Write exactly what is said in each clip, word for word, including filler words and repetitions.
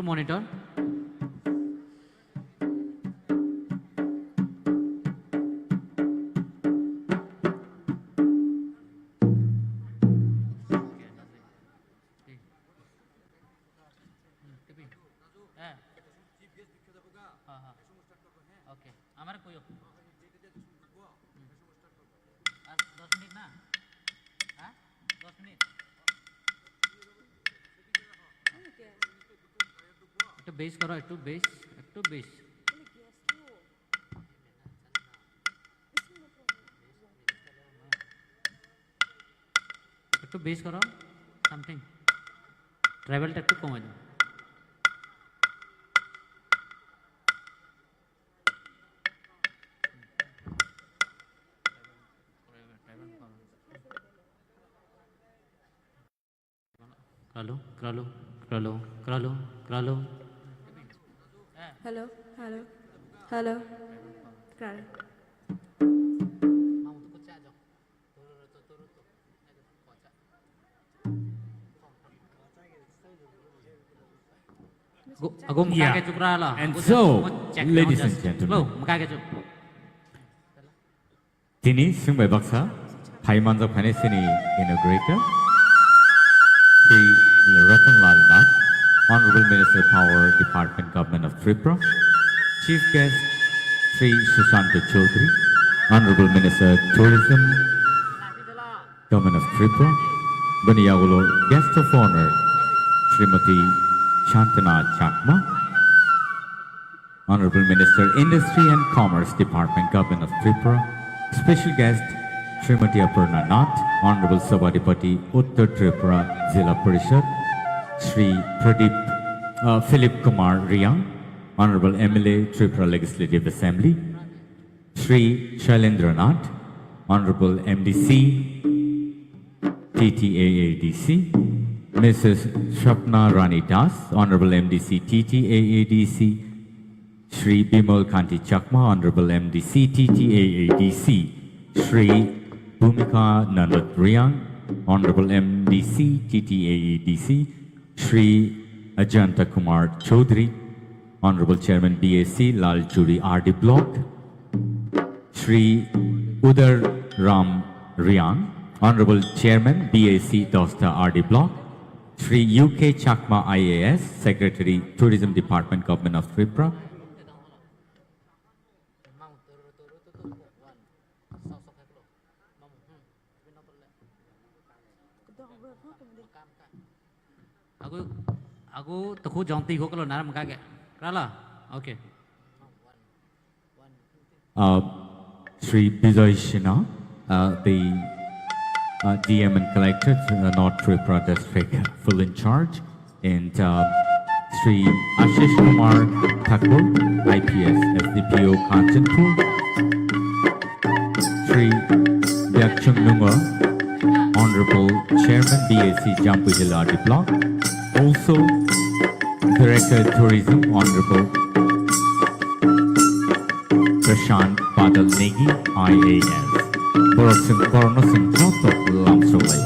Monitor. হ্যাঁ। হ্যাঁ, হ্যাঁ। ওকে, আমারে কইও। হুম। আর দশ মিনিট না? হ্যাঁ? দশ মিনিট। একটু বেস করো, একটু বেস, একটু বেস। একটু বেস করো, সামথিং। ট্রাইবেলটা একটু কমাই দাও। Kralo, kralo, kralo, kralo, kralo. Hello, hello, hello. Kralo. Ago, ago, yeah. Mkage chukra la. And ago, so, ago, check ladies and gentlemen, hello, mkage chuk. Tini swngbai baksa phai manjak phainai chini inaugurator, Shri Ratan Lal Nath, Honorable Minister, Power Department, Government of Tripura. Chief guest, Shri Sushanta Chaudhary, Honorable Minister, Tourism, Government of Tripura. Bini yagulo Guest of Honor, Srimati Shantana Chakma, Honorable Minister, Industry and Commerce Department, Government of Tripura. Special guest, Srimati Aparna Nath, Honorable Sabhadipati, Uttar Tripura Zilla Parishad, Shri Pradeep, uh, Philip Kumar Riang, Honorable M L A, Tripura Legislative Assembly, Shri Shailendra Nath, Honorable M D C, T T A A D C, Missus Swapna Rani Das, Honorable M D C, T T A A D C, Shri Bimal Kanti Chakma, Honorable M D C, T T A A D C, Shri Bhumika Nandat Riang, Honorable M D C, T T A A D C, Shri Ajanta Kumar Chaudhary, Honorable Chairman B A C Laljuri R D Block, Shri Udar Ram Riang, Honorable Chairman B A C Dosta R D Block, Shri U K Chakma I A S, Secretary Tourism Department, Government of Tripura. Agu, agu, tuku jong twi go kalo naram kage. Krala? Okay. Uh, Shri Bijoy Sinha, uh, the, uh, D M and Collector, uh, North Tripura District, full in charge. And, uh, Shri Ashish Kumar Thakur, I P S, S D P O Kanchanpur. Shri Byakchung Nunga, Honorable Chairman B A C Jampui Hill R D Block. Also, Director Tourism, Honorable Prashant Badal Negi, I A S. Borok chwng, borokno chwng joto lamsrolai.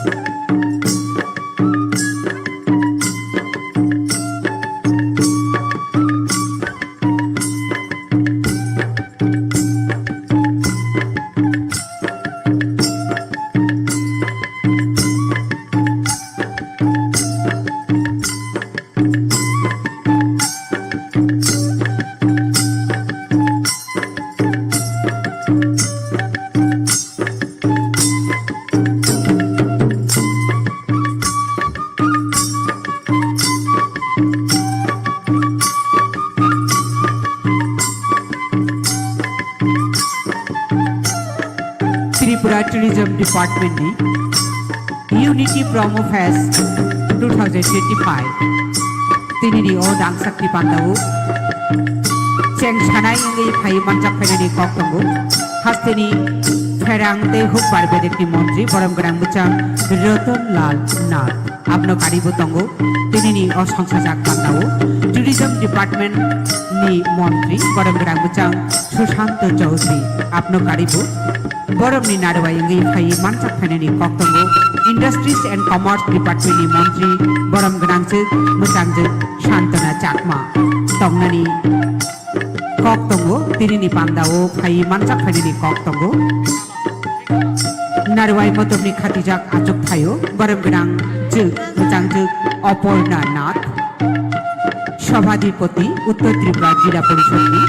Tripura Tourism Department ni Unity Promo Fest two thousand twenty-five. Tini ni o rangchak ni panda o cheng sanai wngwi phai manjak phainani kok tongo. Hasteni Pherang tei hukbar bedekni montri borom gwnang bwchang Ratan Lal Nath. Abno karibo tongo tinini o songsajak pandao Tourism Department ni montri borom gwnang bwchang Sushanto Chowdhury. Abno karibo boromni narwai wngwi phaiwi manjak phainani kok tongo Industries and Commerce Department ni montri borom gwnangjwk mwchangjwk Santana Chakma. Tongnani kok tongo, tinini pandao phaiwi manjak phainani kok tongo. Narwai motomni khatijak achuk thaio, borom gwnang jwk, mwchangjwk Oporna Nath, Sabhadipati, Uttor Tripura Jila Porishod ni.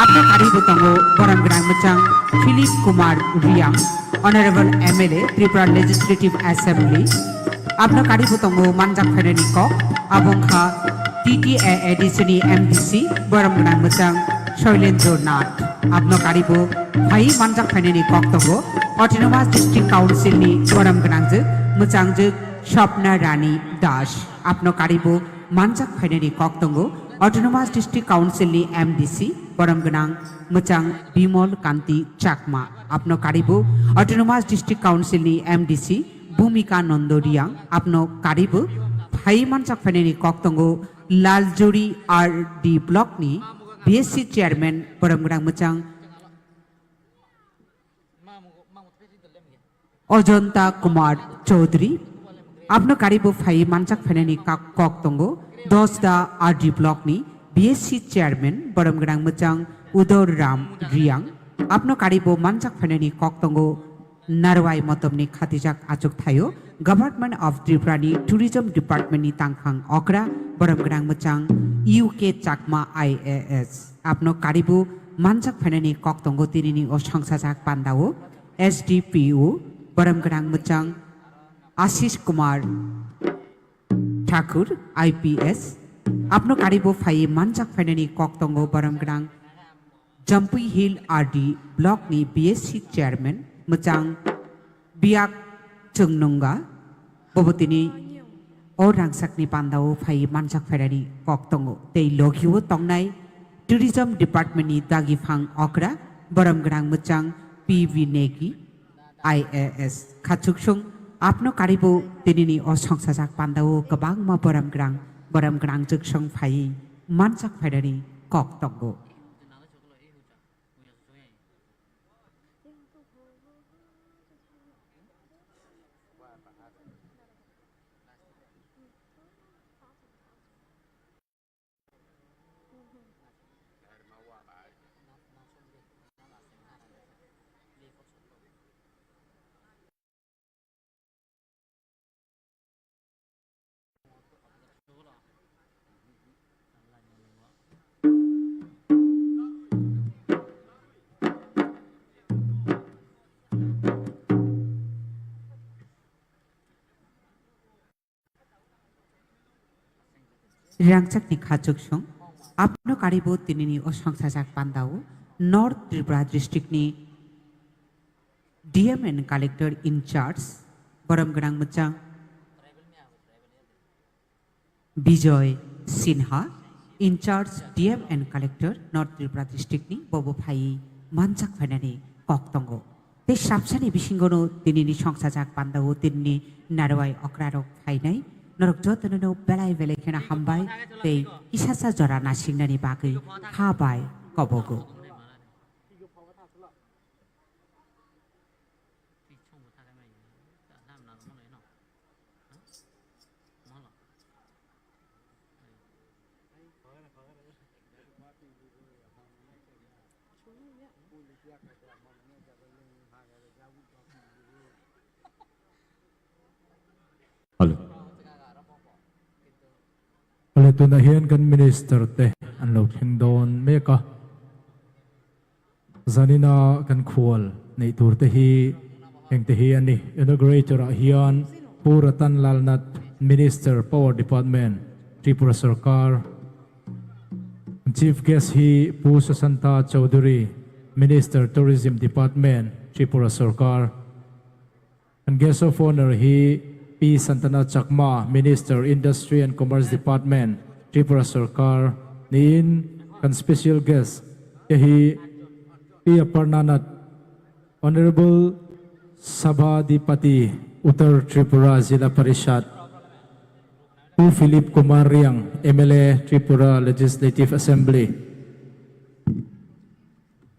Abno karibo tongo, borom gwnang mwchang Philip Kumar Riang, Honorable M L A, Tripura Legislative Assembly. Abno karibo tongo manjak phainani kok, abo wngkha T T A A D C ni M D C, borom gwnang mwchang Shoilendra Nath. Abno karibo phaiwi manjak phainani kok tongo Autonomous District Council ni borom gwnangjwk mwchangjwk Swapna Rani Das. Abno karibo manjak phainani kok tongo Autonomous District Council ni M D C, borom gwnang mwchang Bimol Kanti Chakma. Abno karibo Autonomous District Council ni M D C Bhumika Nondo Riang. Abno karibo phaiwi manjak phainani kok tongo Laljuri R D Block ni B S C Chairman, borom gwnang mwchang Ajanta Kumar Chowdhury. Abno karibo phaiwi manjak phainani kak-, kok tongo Dosda R D Block ni B S C Chairman, borom gwnang mwchang Udor Ram Riang. Abno karibo manjak phainani kok tongo Narwai motomni khatijak achuk thaio Government of Tripura ni Tourism Department ni tangphang okra, borom gwnang mwchang U K Chakma I A S. Abno karibo manjak phainani kok tongo tinini o songsajak pandao S D P O, borom gwnang mwchang Ashish Kumar Thakur I P S. Abno karibo phaiwi manjak phainani kok tongo borom gwnang Jampui Hill R D Block ni B S C Chairman mwchang Biak Chwngnunga. Bobo tini o rangchakni pandao phaiwi manjak phainani kok tongo tei logio tongnai Tourism Department ni dagiphang okra, borom gwnang mwchang P V Negi I A S. Khachuksong abno karibo tinini o songsajak pandao kwbangma borom gwnang, borom gwnang jwksong phaiwi manjak phainani kok tongo. Rangchakni khachuksong abno karibo tinini o songsajak pandao North Tripura District ni D M and Collector in charge, borom gwnang mwchang Bijoy Sinha, in charge D M and Collector North Tripura District ni bobo phaiwi manjak phainani kok tongo. Tei sabsani bisingono tinini songsajak pandao tinini narwai okrarok phainai. Norok jotono belai belai kheno hambai tei kisasa jora nasingnani bagwi kha bai kobogo. Hello. Hello, tuna hian kan minister te an lo thleng dawn mek a. Zanina kan khual neih tur te hi heng te hi a ni. Inaugurator ah hian Pu Ratan Lal Nath, Minister Power Department, Tripura Sarkar, Chief Guest hi Pu Sushanta Chowdhury, Minister Tourism Department, Tripura Sarkar, and Guest of Honor hi Pi Santana Chakma, Minister Industry and Commerce Department, Tripura Sarkar, niin kan special guest te hi Pi Aparna Nath, Honorable Sabadipati, Uttar Tripura Zila Parishad, Pu Philip Kumar Riang, M L A, Tripura Legislative Assembly,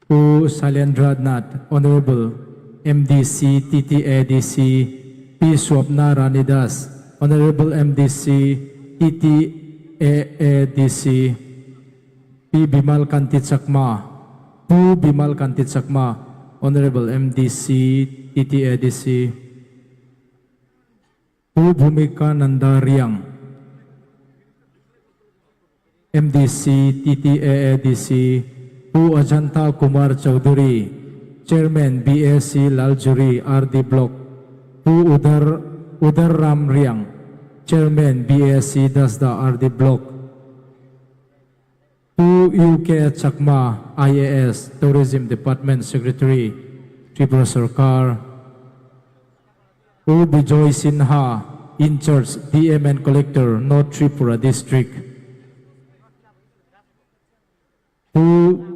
Pu Sailendra Nath, Honorable M D C, T T A D C, Pi Swapna Rani Das, Honorable M D C, T T A A D C, Pi Bimal Kanti Chakma, Pu Bimal Kanti Chakma, Honorable M D C, T T A D C, Pu Bhumika Nanda Riang, M D C, T T A A D C, Pu Ajanta Kumar Chowdhury, Chairman B A C Laljuri R D Block, Pu Udar, Udar Ram Riang, Chairman B A C Dasda R D Block, Pu U K Chakma, I A S, Tourism Department Secretary, Tripura Sarkar, Pu Bijoy Sinha, in charge D M and Collector, North Tripura District, Pu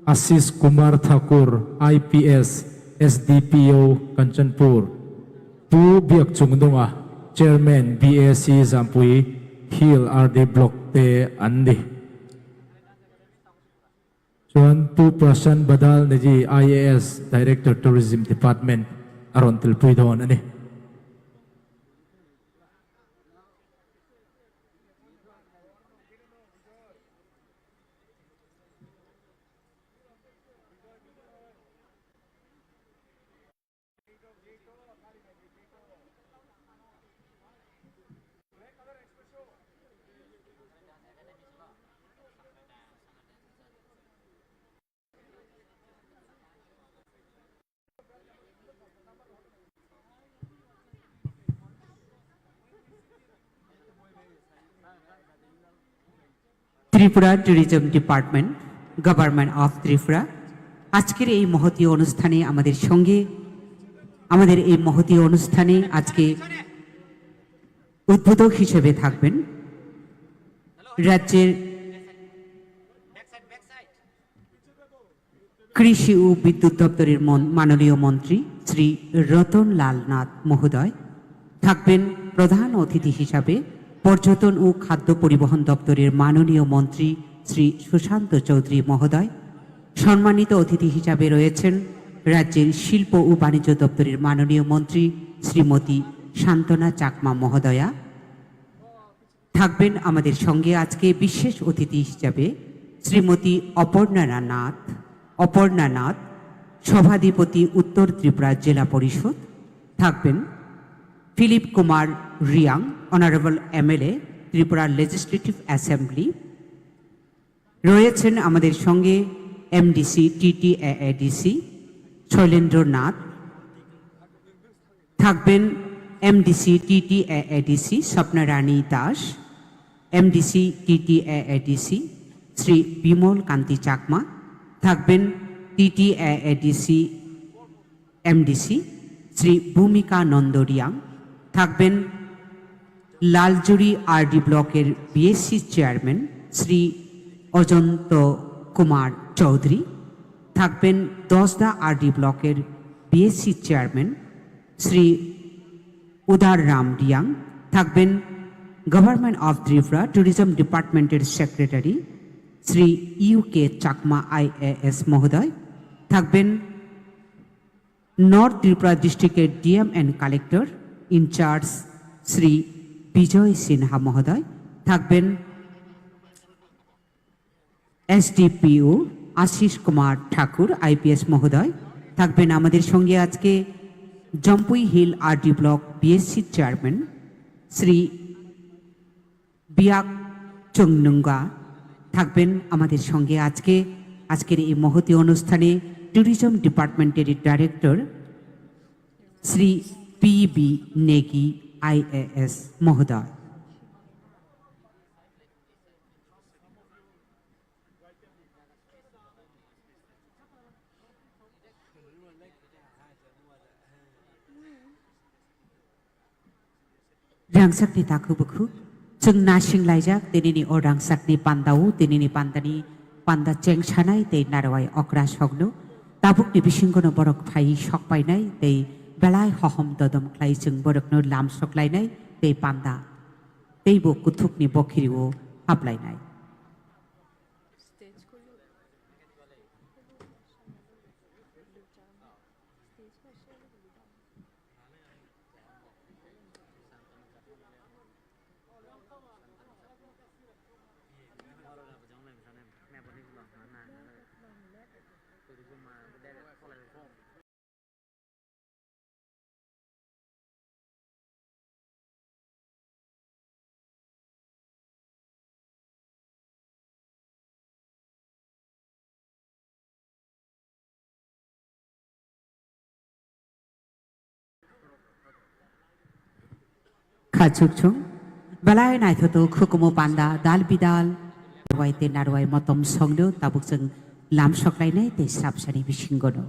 Ashish Kumar Thakur, I P S, S D P O, Kanchanpur, Pu Biak Chungdunga, Chairman B A C Jampui Hill R D Block te andi. Chuan Pu Prashant Badal niji I A S, Director Tourism Department, aron tilpui don ani. Tripura tourism department, government of Tripura, আজকের এই মহতী অনুষ্ঠানে আমাদের সঙ্গে, আমাদের এই মহতী অনুষ্ঠানে আজকে উদ্বোধক হিসেবে থাকবেন রাজ্যের কৃষি ও বিদ্যুৎ দপ্তরের মন-, মাননীয় মন্ত্রী শ্রী রতন লাল নাথ মহোদয়। থাকবেন প্রধান অতিথি হিসাবে পর্যটন ও খাদ্য পরিবহন দপ্তরের মাননীয় মন্ত্রী শ্রী সুশান্ত চৌধুরী মহোদয়। সম্মানিত অতিথি হিসাবে রয়েছেন রাজ্যের শিল্প ও বাণিজ্য দপ্তরের মাননীয় মন্ত্রী শ্রীমতী সান্ত্বনা চাকমা মহোদয়া। থাকবেন আমাদের সঙ্গে আজকে বিশেষ অতিথি হিসাবে শ্রীমতী অপর্ণা নাথ, অপর্ণা নাথ, সভাধিপতি উত্তর ত্রিপুরা জেলা পরিষদ। থাকবেন Philip Kumar Reang, honourable MLA, Tripura legislative assembly. রয়েছেন আমাদের সঙ্গে এমডিসি টিটিএএডিসি শৈলেন্দ্র নাথ, থাকবেন MDC TTAADC Swapna Rani Das, MDC TTAADC Shri Bimal Kanti Chakma, থাকবেন টিটিএএডিসি এমডিসি শ্রী ভূমিকা নন্দ রিয়াং, থাকবেন লালজুড়ি আরডি ব্লকের বিএসসি চেয়ারম্যান শ্রী অজন্ত কুমার চৌধুরী, থাকবেন দশদা আরডি ব্লকের বিএসসি চেয়ারম্যান শ্রী উদার রাম রিয়াং, থাকবেন গভর্নমেন্ট অফ ত্রিপুরা ট্যুরিজম ডিপার্টমেন্টের secretary Shri U K Chakma আইএএস মহোদয়, থাকবেন নর্থ ত্রিপুরা ডিস্ট্রিক্টের DM and collector incharge Shri Bijoy Sinha মহোদয়, থাকবেন এসডিপিও আশিস কুমার ঠাকুর আইপিএস মহোদয়, থাকবেন আমাদের সঙ্গে আজকে Jampui hill RD block BSC chairman Shri Biak Chongnunga, থাকবেন আমাদের সঙ্গে আজকে, আজকের এই মহতী অনুষ্ঠানে ট্যুরিজম ডিপার্টমেন্টের ডাইরেক্টর শ্রী পিবি নেগি আইএএস মহোদয়। Rangchakni takhuk bukhuk, chwng nasing laijak tinini o rangchakni pandao, tinini pandani panda chengsanai tei narwai okra sogno. Tabukni bisingono borok phai sok painai tei belai hohom dodom khlai chwng borokno lam sok lainai tei panda tei bo kuthukni bokhirio hap lainai. Khachukchung belai naithotok hukumu panda dal bidal narwai tei narwai motom songno tabuk chwng lam soklainai tei srapsani bisingono.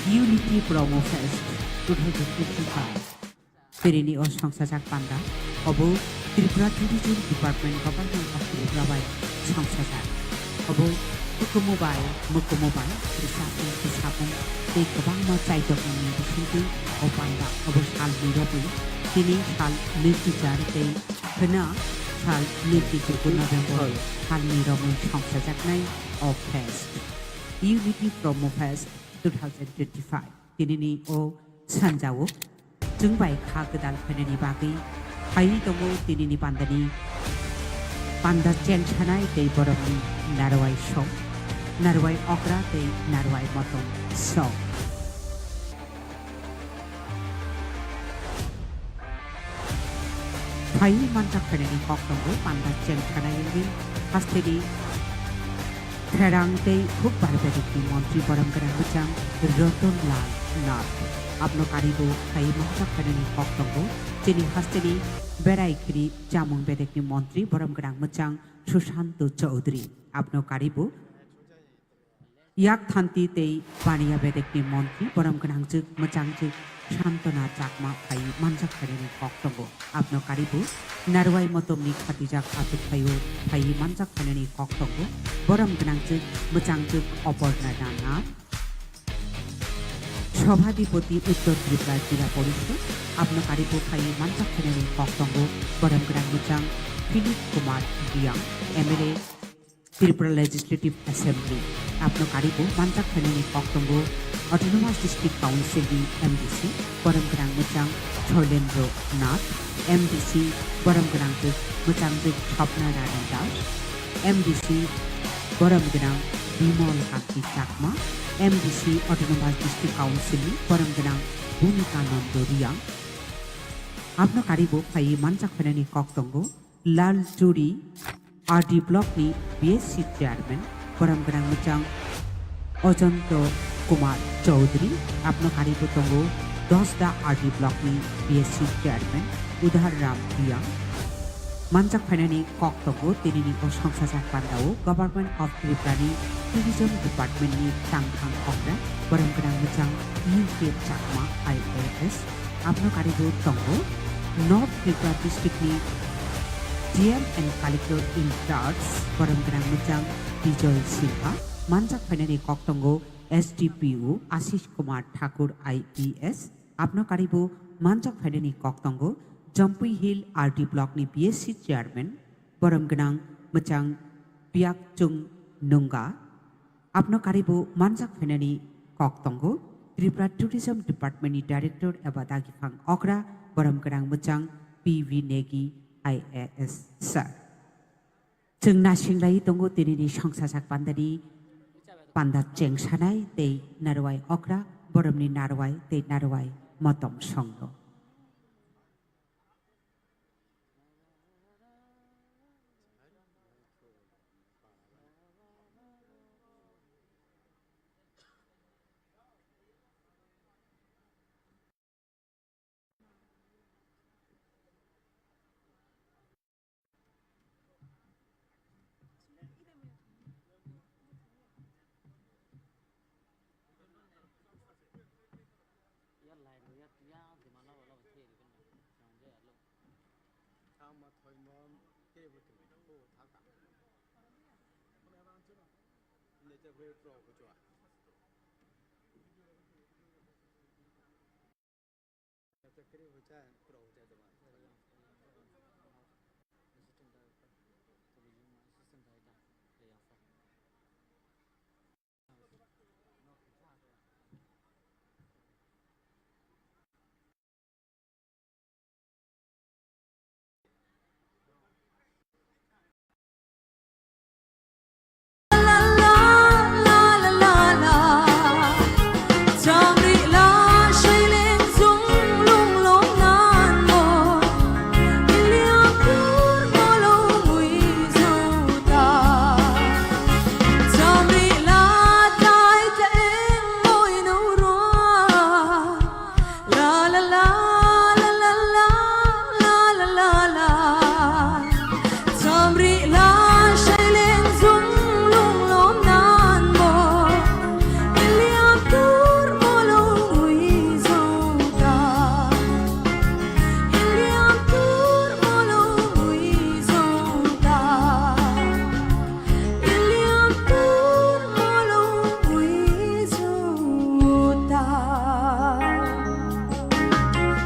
Unity Promo Fest two thousand twenty-five. Twirini o songchajak panda, obo Tripura Tourism Department, Government of Tripura bai songchajak. Obo hukumu bai, mukumu bai, bwsapung, bwsapung tei kwbangma chaitokmungni bisingtwi o panda obo sal nwi romwi, tini sal nwi kichar tei khwna sal nwi kichar November sal nwi romwi songchajaknai o fest, Unity Promo Fest two thousand twenty-five. Tinini o sanjao chwng bai kha gwdal phainani bagwi phaiwi tongo tinini pandani panda chengsanai tei borokni narwai song, narwai okra tei narwai motom song. Phaiwi manjak phainani kok tongo panda chengsanai wngwi hasteni Therang tei hukbar bedekni montri borom gwnang bwchang Ratan Lal Nath. Abno karibo phaiwi manjak phainani kok tongo chini hasteni berai khiri chamung bedekni montri borom gwnang bwchang Sushant Chowdhury. Abno karibo yak thanti tei paniya bedekni montri borom gwnangjwk mwchangjwk Santona Chakma phai manjak phainani kok tongo. Abno karibu Narwai Motomni khatijak achukphaio phai manjak phainani kok tongo. Borom gwnangchwk mwchangchwk Oporna Rana, Sabhadipoti Uttor Tripura Jila Porishod, abno karibu phai manjak phainani kok tongo. Borom gwnang mwchang Philip Kumar Riang, M L A, Tripura Legislative Assembly. Abno karibu manjak phainani kok tongo Autonomous District Council ni M D C, borom gwnang mwchang Shoilendra Nath, M D C, borom gwnang mwchang Swapna Rani Das, M D C, borom gwnang Bimal Kanti Chakma, M D C, Autonomous District Council ni borom gwnang Bhumika Nando Riang. Abno karibu phai manjak phainani kok tongo Lal Churi, R D Block ni B S C Chairman, borom gwnang mwchang Ajanto Kumar Chowdhury, abno karibu tongo Dosda R D Block ni B S C Chairman Udhar Ram Riang. Manjak phainani kok tongo tinini o songsasak pandao Government of Tripura ni Tourism Department ni tangthang okra, borom gwnang mwchang U K Chakma I A S. Abno karibu tongo North Tripura District ni D M and Collector in charge, borom gwnang mwchang Bijoy Sinha. Manjak phainani kok tongo S D P O Ashish Kumar Thakur I P S. Abno karibu manjak phainani kok tongo Jampui Hill R D Block ni B S C Chairman, borom gwnang mwchang Biakchung Nunga. Abno karibu manjak phainani kok tongo Tripura Tourism Department ni Director eba dagiphang okra, borom gwnang mwchang P V Negi I A S sir. Chwng nasinglai tongo tinini songsasak pandani panda chengsanai tei narwai okra, boromni narwai tei narwai motom songno.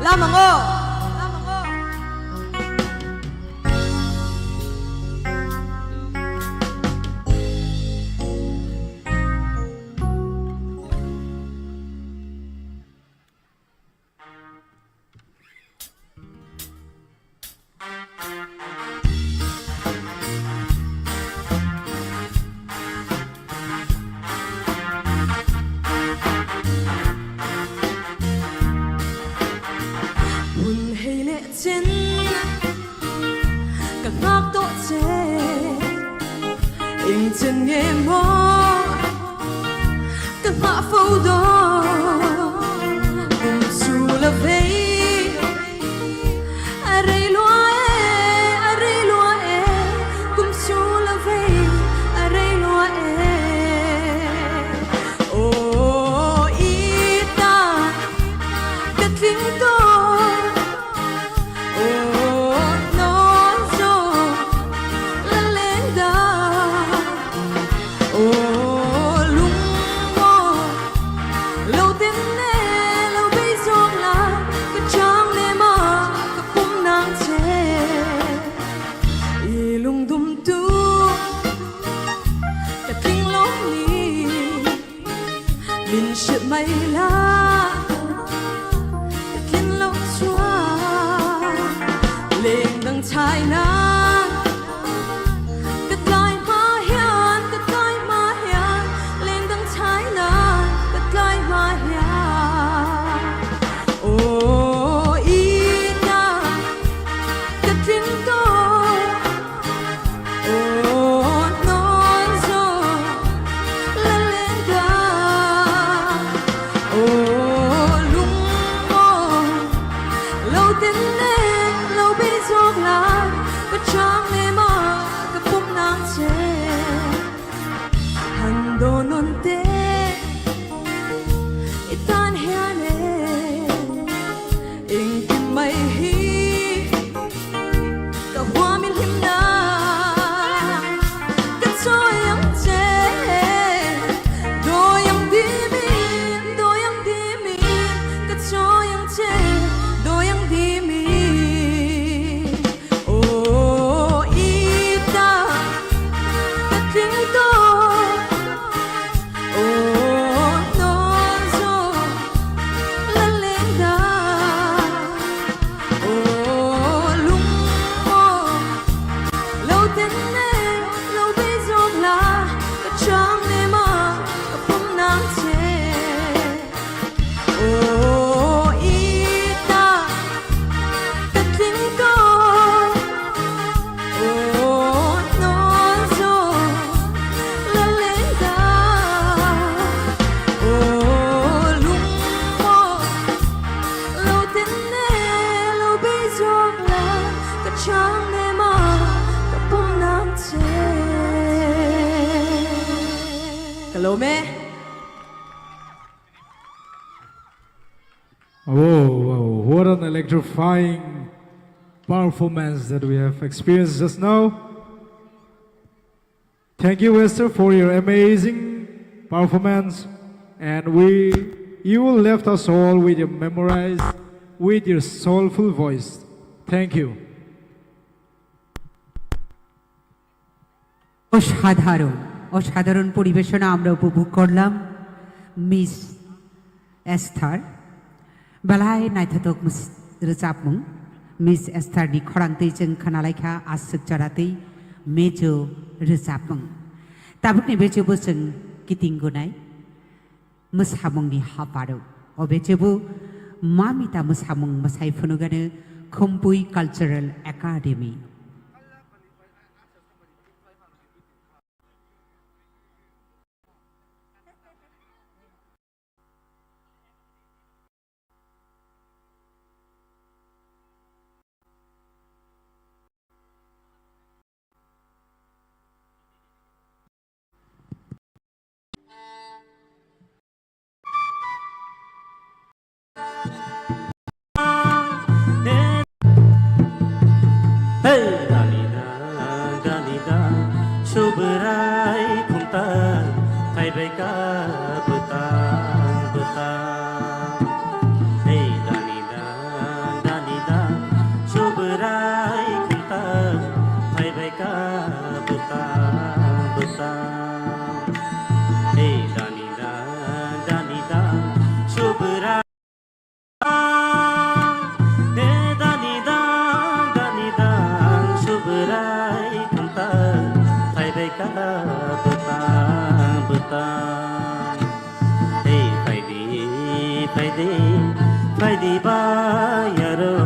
Lamango. Hun hei le chen ka ngak to che, ing chen nge mo ka ngak fo do, kum su la vei. Arei lua e, arei lua e, kum su la vei, arei lua e. O ita, ka O lungmo, lo tenne, lo beijok la, kachang nema, kapum nang che. I lungdum tu, katling longni, min shit mai la, katling long chua, leng dang chai na. Katlai ma hian, katlai ma hian, leng dang chai na, katlai ma hian. O ina, katling to, o non zo, la leng da. O lungmo, lo tenne, lo beijok la, kachang nema, kapum nang che. Hando non te, itan hiane, ingkim mai hi. Ka hua min him na, ka choyang che, doyang di min, doyang di min, ka choyang che, doyang di min. O ita, ka tling to, o no zo, la leng da. O lungmo, lo tenne, lo beijok la, kachang nema, kapum nang che. O ita, katling ko, o no zo, la leng da. O lungmo, lo tenne, lo beijok la, kachang nema, kapum nang che. Ka lawm e. Whoa, whoa, what an electrifying performance that we have experienced just now. Thank you, Wester, for your amazing performance. And we, you left us all with your memorized, with your soulful voice. Thank you. অসাধারণ, অসাধারণ পরিবেশনা আমরা উপভোগ করলাম। Miss Esther, belai naithothok mus-, rwchapmung. Miss Esther ni khorang twi chwng khwnalaikha aswk jora twi mejo rwchapmung. Tabukni bejo bo chwng kiting gunai mwsamungni haparo. O bejo bo mamita mwsamung mwsai phunugano Khumpui Cultural Academy. Hey, dani da, dani da, Subrai khumta, phaibai ka bwtang, bwtang. Hey, dani da, dani da, Subrai khumta, phaibai ka bwtang, bwtang. Hey, dani da, dani da, Subrai. He dani dang, dani dang, Subrai khumta, phaibai ka bwtang, bwtang. Hey, phaidi, phaidi, phaidi ba yaro,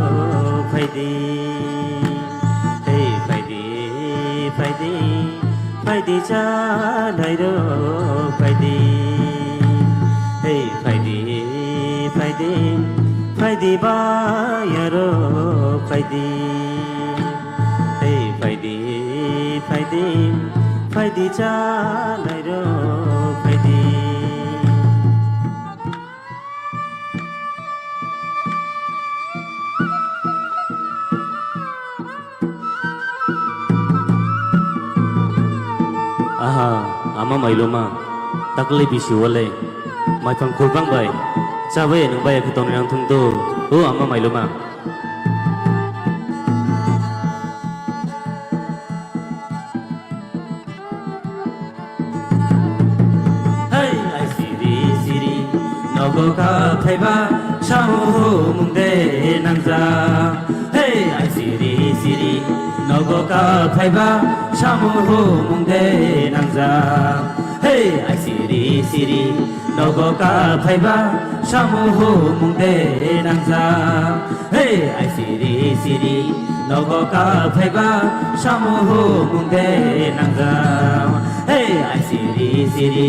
phaidi. Hey, phaidi, phaidi, phaidi chanai ro, phaidi. Hey, phaidi, phaidi, phaidi ba yaro, phaidi. Hey, phaidi, phaidi, phaidi chanai ro, phaidi. Aha, ama mai Mailuma, takle bisi wale, maipang kulbang bai, chabai nung bai aku tongnai nang thung do, o ama Mailuma. Hey, ai siri siri, nogo ka phaiba, samu mung de nangja. Hey, ai siri siri, nogo ka phaiba, samu mung de nangja. Hey, ai siri siri, nogo ka phaiba, samu mung de nangja. Hey, ai siri siri, nogo ka phaiba, samu mung de nangja. Hey, ai siri siri,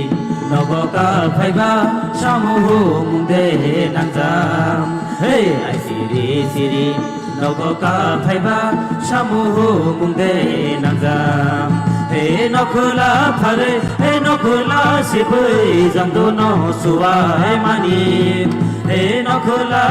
nogo ka phaiba, samu mung de nangja. Hey, ai siri siri, nogo ka phaiba, samu mung de nangja. Hey, nokhula phare, hey, nokhula sibui, jamdu no suai mani. Hey, nokhula